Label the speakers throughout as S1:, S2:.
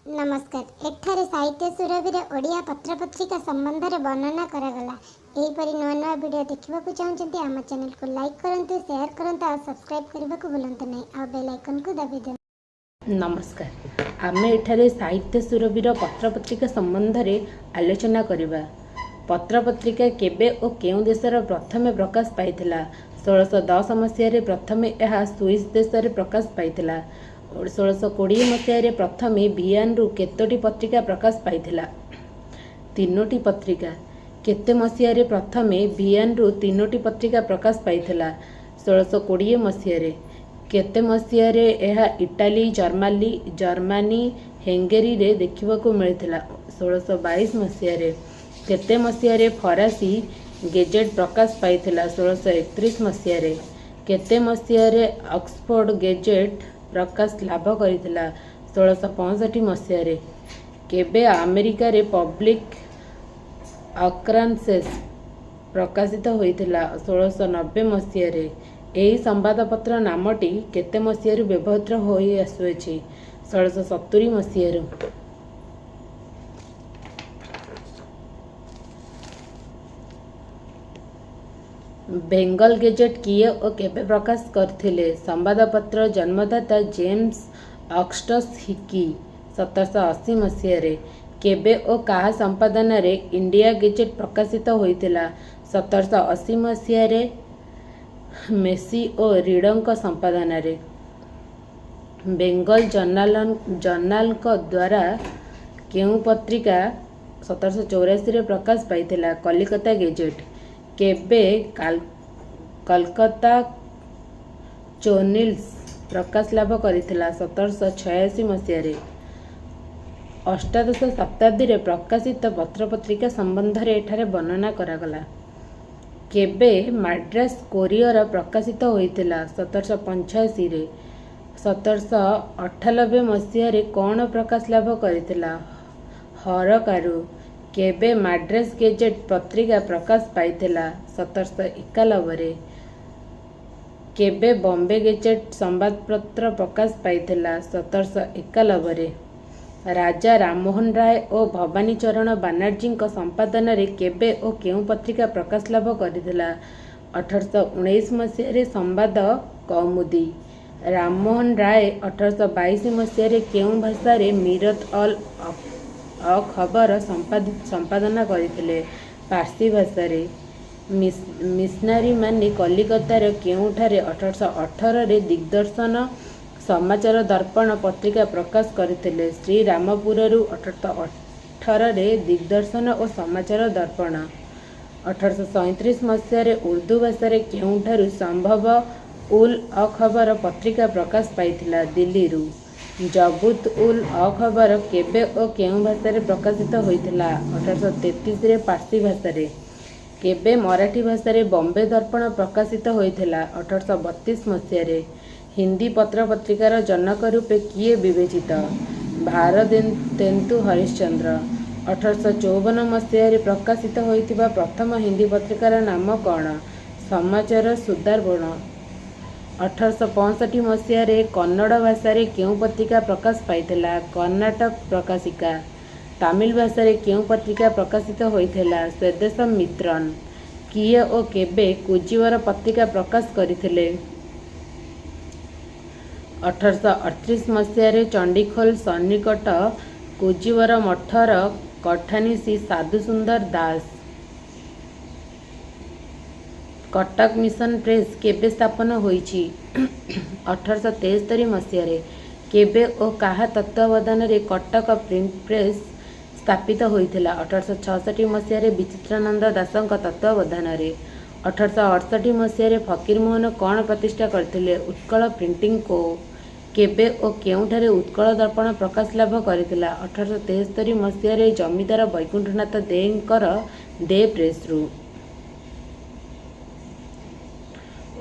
S1: ନମସ୍କାର। ଏଠାରେ ସାହିତ୍ୟ ସୁରଭିରେ ଓଡ଼ିଆ ପତ୍ରପତ୍ରିକା ସମ୍ବନ୍ଧରେ ବର୍ଣ୍ଣନା କରାଗଲା। ଏହିପରି ନୂଆ ନୂଆ ଭିଡ଼ିଓ ଦେଖିବାକୁ ଚାହୁଁଛନ୍ତି, ଆମ ଚ୍ୟାନେଲକୁ ଲାଇକ୍ କରନ୍ତୁ, ସେୟାର କରନ୍ତୁ ଆଉ ସବସ୍କ୍ରାଇବ୍ କରିବାକୁ ଭୁଲନ୍ତୁ ନାହିଁ ଆଉ ବେଲ୍ ଆଇକନ୍କୁ ଦାବି ଦିଅନ୍ତୁ।
S2: ନମସ୍କାର। ଆମେ ଏଠାରେ ସାହିତ୍ୟ ସୁରଭିର ପତ୍ରପତ୍ରିକା ସମ୍ବନ୍ଧରେ ଆଲୋଚନା କରିବା। ପତ୍ରପତ୍ରିକା କେବେ ଓ କେଉଁ ଦେଶରେ ପ୍ରଥମେ ପ୍ରକାଶ ପାଇଥିଲା? 1610 ମସିହାରେ ପ୍ରଥମେ ଏହା ସୁଇସ୍ ଦେଶରେ ପ୍ରକାଶ ପାଇଥିଲା। 1620 ମସିହାରେ ପ୍ରଥମେ ଭିଏନାରୁ କେତୋଟି ପତ୍ରିକା ପ୍ରକାଶ ପାଇଥିଲା? ତିନୋଟି ପତ୍ରିକା। କେତେ ମସିହାରେ ପ୍ରଥମେ ଭିଏନାରୁ ତିନୋଟି ପତ୍ରିକା ପ୍ରକାଶ ପାଇଥିଲା? 1620 ମସିହାରେ। କେତେ ମସିହାରେ ଏହା ଇଟାଲୀ, ଜର୍ମାନୀ, ହଙ୍ଗେରୀରେ ଦେଖିବାକୁ ମିଳିଥିଲା? 1622 ମସିହାରେ। କେତେ ମସିହାରେ ଫରାସୀ ଗେଜେଟ୍ ପ୍ରକାଶ ପାଇଥିଲା? 1631 ମସିହାରେ। କେତେ ମସିହାରେ ଅକ୍ସଫୋର୍ଡ ଗେଜେଟ୍ ପ୍ରକାଶ ଲାଭ କରିଥିଲା? 1665 ମସିହାରେ। କେବେ ଆମେରିକାରେ ପବ୍ଲିକ୍ ଅକରାନ୍ସେସ୍ ପ୍ରକାଶିତ ହୋଇଥିଲା? 1690 ମସିହାରେ। ଏହି ସମ୍ବାଦପତ୍ର ନାମଟି କେତେ ମସିହାରୁ ବ୍ୟବହୃତ ହୋଇ ଆସୁଅଛି? 1670 ମସିହାରୁ। ବେଙ୍ଗଲ ଗେଜେଟ୍ କିଏ ଓ କେବେ ପ୍ରକାଶ କରିଥିଲେ? ସମ୍ବାଦପତ୍ର ଜନ୍ମଦାତା ଜେମ୍ସ ଅଗଷ୍ଟସ୍ ହିକି, 1780 ମସିହାରେ। କେବେ ଓ କାହା ସମ୍ପାଦନାରେ ଇଣ୍ଡିଆ ଗେଜେଟ୍ ପ୍ରକାଶିତ ହୋଇଥିଲା? 1780 ମସିହାରେ ମେସି ଓ ରୀଡ଼ଙ୍କ ସମ୍ପାଦନାରେ। ବେଙ୍ଗଲ ଜର୍ନାଲଙ୍କ ଦ୍ୱାରା କେଉଁ ପତ୍ରିକା 1784ରେ ପ୍ରକାଶ ପାଇଥିଲା? କଲିକତା ଗେଜେଟ୍। କେବେ କଲକାତା କ୍ରୋନିକଲ୍ସ ପ୍ରକାଶ ଲାଭ କରିଥିଲା? 1786 ମସିହାରେ। ଅଷ୍ଟାଦଶ ଶତାବ୍ଦୀରେ ପ୍ରକାଶିତ ପତ୍ରପତ୍ରିକା ସମ୍ବନ୍ଧରେ ଏଠାରେ ବର୍ଣ୍ଣନା କରାଗଲା। କେବେ ମାଡ୍ରାସ କୋରିଅର ପ୍ରକାଶିତ ହୋଇଥିଲା? 1785ରେ। 1798 ମସିହାରେ କ'ଣ ପ୍ରକାଶ ଲାଭ କରିଥିଲା? ହରକାରୁ। କେବେ ମାଡ୍ରାସ ଗେଜେଟ୍ ପତ୍ରିକା ପ୍ରକାଶ ପାଇଥିଲା? 1791ରେ। କେବେ ବମ୍ବେ ଗେଜେଟ୍ ସମ୍ବାଦପତ୍ର ପ୍ରକାଶ ପାଇଥିଲା? 1791ରେ। ରାଜା ରାମମୋହନ ରାୟ ଓ ଭବାନୀ ଚରଣ ବାନାର୍ଜୀଙ୍କ ସମ୍ପାଦନାରେ କେବେ ଓ କେଉଁ ପତ୍ରିକା ପ୍ରକାଶ ଲାଭ କରିଥିଲା? 1819 ମସିହାରେ ସମ୍ବାଦ କୌମୁଦୀ। ରାମମୋହନ ରାୟ 1822 ମସିହାରେ କେଉଁ ଭାଷାରେ ମିରତ ଅଲ ଅଖବର ସମ୍ପାଦନା କରିଥିଲେ? ପାର୍ସୀ ଭାଷାରେ। ମିଶନାରୀମାନେ କଲିକତାର କେଉଁଠାରେ 1818ରେ ଦିଗ୍ଦର୍ଶନ ସମାଚାର ଦର୍ପଣ ପତ୍ରିକା ପ୍ରକାଶ କରିଥିଲେ? ଶ୍ରୀରାମପୁରରୁ 1818ରେ ଦିଗ୍ଦର୍ଶନ ଓ ସମାଚାର ଦର୍ପଣ। 1837 ମସିହାରେ ଉର୍ଦ୍ଦୁ ଭାଷାରେ କେଉଁଠାରୁ ସମ୍ଭବ ଉଲ୍ ଅଖବର ପତ୍ରିକା ପ୍ରକାଶ ପାଇଥିଲା? ଦିଲ୍ଲୀରୁ। ଜବୁତ ଉଲ୍ ଅଖବର କେବେ ଓ କେଉଁ ଭାଷାରେ ପ୍ରକାଶିତ ହୋଇଥିଲା? 1833ରେ ପାର୍ସୀ ଭାଷାରେ। କେବେ ମରାଠୀ ଭାଷାରେ ବମ୍ବେ ଦର୍ପଣ ପ୍ରକାଶିତ ହୋଇଥିଲା? 1832 ମସିହାରେ। ହିନ୍ଦୀ ପତ୍ରପତ୍ରିକାର ଜନକ ରୂପେ କିଏ ବିବେଚିତ? ଭାରତେନ୍ଦୁ ହରିଶ୍ଚନ୍ଦ୍ର। 1854 ମସିହାରେ ପ୍ରକାଶିତ ହୋଇଥିବା ପ୍ରଥମ ହିନ୍ଦୀ ପତ୍ରିକାର ନାମ କ'ଣ? ସମାଚାର ସୁଦର୍ପଣ। 1865 ମସିହାରେ କନ୍ନଡ଼ ଭାଷାରେ କେଉଁ ପତ୍ରିକା ପ୍ରକାଶ ପାଇଥିଲା? କର୍ଣ୍ଣାଟକ ପ୍ରକାଶିକା। ତାମିଲ ଭାଷାରେ କେଉଁ ପତ୍ରିକା ପ୍ରକାଶିତ ହୋଇଥିଲା? ସ୍ୱଦେଶ ମିତ୍ରନ। କିଏ ଓ କେବେ କୁଜିବର ପତ୍ରିକା ପ୍ରକାଶ କରିଥିଲେ? 1838 ମସିହାରେ ଚଣ୍ଡିଖୋଲ ସନ୍ନିକଟ କୁଜିବର ମଠର କଠାନିଶି ସାଧୁସୁନ୍ଦର ଦାସ। କଟକ ମିଶନ ପ୍ରେସ କେବେ ସ୍ଥାପନ ହୋଇଛି? 1873 ମସିହାରେ। କେବେ ଓ କାହା ତତ୍ତ୍ୱାବଧାନରେ କଟକ ପ୍ରିଣ୍ଟ ପ୍ରେସ ସ୍ଥାପିତ ହୋଇଥିଲା? 1866 ମସିହାରେ ବିଚିତ୍ରାନନ୍ଦ ଦାସଙ୍କ ତତ୍ତ୍ୱାବଧାନରେ। 1868 ମସିହାରେ ଫକୀରମୋହନ କ'ଣ ପ୍ରତିଷ୍ଠା କରିଥିଲେ? ଉତ୍କଳ ପ୍ରିଣ୍ଟିଂ କୋ। କେବେ ଓ କେଉଁଠାରେ ଉତ୍କଳ ଦର୍ପଣ ପ୍ରକାଶ ଲାଭ କରିଥିଲା? 1873 ମସିହାରେ ଜମିଦାର ବୈକୁଣ୍ଠନାଥ ଦେଙ୍କର ଦେ ପ୍ରେସରୁ।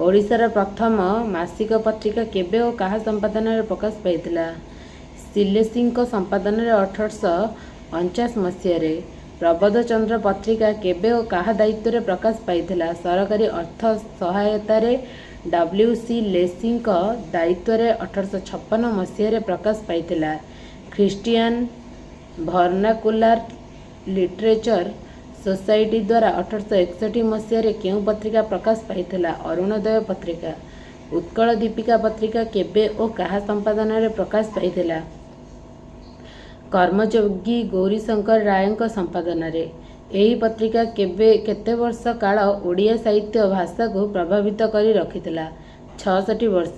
S2: ଓଡ଼ିଶାର ପ୍ରଥମ ମାସିକ ପତ୍ରିକା କେବେ ଓ କାହା ସମ୍ପାଦନାରେ ପ୍ରକାଶ ପାଇଥିଲା? ସିଲେସିଙ୍କ ସମ୍ପାଦନାରେ 1849 ମସିହାରେ। ପ୍ରବୋଧଚନ୍ଦ୍ର ପତ୍ରିକା କେବେ ଓ କାହା ଦାୟିତ୍ୱରେ ପ୍ରକାଶ ପାଇଥିଲା? ସରକାରୀ ଅର୍ଥ ସହାୟତାରେ ଡବ୍ଲ୍ୟୁ ସି ଲେସିଙ୍କ ଦାୟିତ୍ୱରେ 1856 ମସିହାରେ ପ୍ରକାଶ ପାଇଥିଲା। ଖ୍ରୀଷ୍ଟିଆନ ଭର୍ନାକୁଲାର ଲିଟରେଚର ସୋସାଇଟି ଦ୍ୱାରା 1861 ମସିହାରେ କେଉଁ ପତ୍ରିକା ପ୍ରକାଶ ପାଇଥିଲା? ଅରୁଣୋଦୟ ପତ୍ରିକା। ଉତ୍କଳ ଦୀପିକା ପତ୍ରିକା କେବେ ଓ କାହା ସମ୍ପାଦନାରେ ପ୍ରକାଶ ପାଇଥିଲା? କର୍ମଯୋଗୀ ଗୌରୀଶଙ୍କର ରାୟଙ୍କ ସମ୍ପାଦନାରେ। ଏହି ପତ୍ରିକା କେବେ କେତେ ବର୍ଷ କାଳ ଓଡ଼ିଆ ସାହିତ୍ୟ ଭାଷାକୁ ପ୍ରଭାବିତ କରି ରଖିଥିଲା? 66 ବର୍ଷ।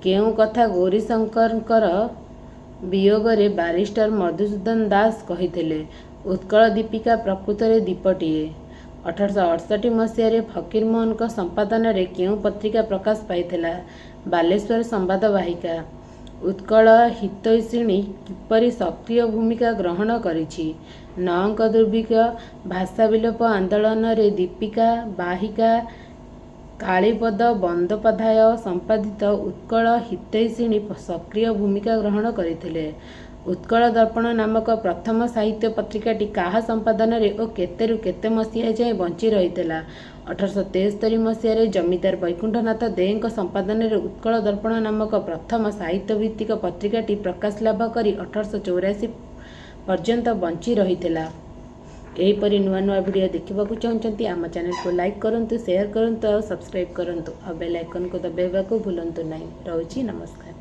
S2: କେଉଁ କଥା ଗୌରୀଶଙ୍କରଙ୍କର ବିୟୋଗରେ ବାରିଷ୍ଟର ମଧୁସୂଦନ ଦାସ କହିଥିଲେ? ଉତ୍କଳ ଦୀପିକା ପ୍ରକୃତରେ ଦୀପଟିଏ। 1868 ମସିହାରେ ଫକୀରମୋହନଙ୍କ ସମ୍ପାଦନାରେ କେଉଁ ପତ୍ରିକା ପ୍ରକାଶ ପାଇଥିଲା? ବାଲେଶ୍ୱର ସମ୍ବାଦ ବାହିକା। ଉତ୍କଳ ହିତୈଷିଣୀ କିପରି ସକ୍ରିୟ ଭୂମିକା ଗ୍ରହଣ କରିଛି? ନଅଙ୍କ ଦୁର୍ଭିକ୍ଷ, ଭାଷା ବିଲୋପ ଆନ୍ଦୋଳନରେ ଦୀପିକା, ବାହିକା, କାଳୀପଦ ବନ୍ଦୋପାଧ୍ୟାୟ ସମ୍ପାଦିତ ଉତ୍କଳ ହିତୈଷିଣୀ ସକ୍ରିୟ ଭୂମିକା ଗ୍ରହଣ କରିଥିଲେ। ଉତ୍କଳ ଦର୍ପଣ ନାମକ ପ୍ରଥମ ସାହିତ୍ୟ ପତ୍ରିକାଟି କାହା ସମ୍ପାଦନାରେ ଓ କେତେରୁ କେତେ ମସିହା ଯାଏଁ ବଞ୍ଚି ରହିଥିଲା? 1873 ମସିହାରେ ଜମିଦାର ବୈକୁଣ୍ଠନାଥ ଦେଙ୍କ ସମ୍ପାଦନାରେ ଉତ୍କଳ ଦର୍ପଣ ନାମକ ପ୍ରଥମ ସାହିତ୍ୟଭିତ୍ତିକ ପତ୍ରିକାଟି ପ୍ରକାଶ ଲାଭ କରି 1884 ପର୍ଯ୍ୟନ୍ତ ବଞ୍ଚି ରହିଥିଲା। ଏହିପରି ନୂଆ ନୂଆ ଭିଡ଼ିଓ ଦେଖିବାକୁ ଚାହୁଁଛନ୍ତି, ଆମ ଚ୍ୟାନେଲକୁ ଲାଇକ୍ କରନ୍ତୁ, ସେୟାର କରନ୍ତୁ ଆଉ ସବସ୍କ୍ରାଇବ୍ କରନ୍ତୁ, ଆଉ ବେଲ୍ ଆଇକନ୍କୁ ଦବାଇବାକୁ ଭୁଲନ୍ତୁ ନାହିଁ। ରହୁଛି, ନମସ୍କାର।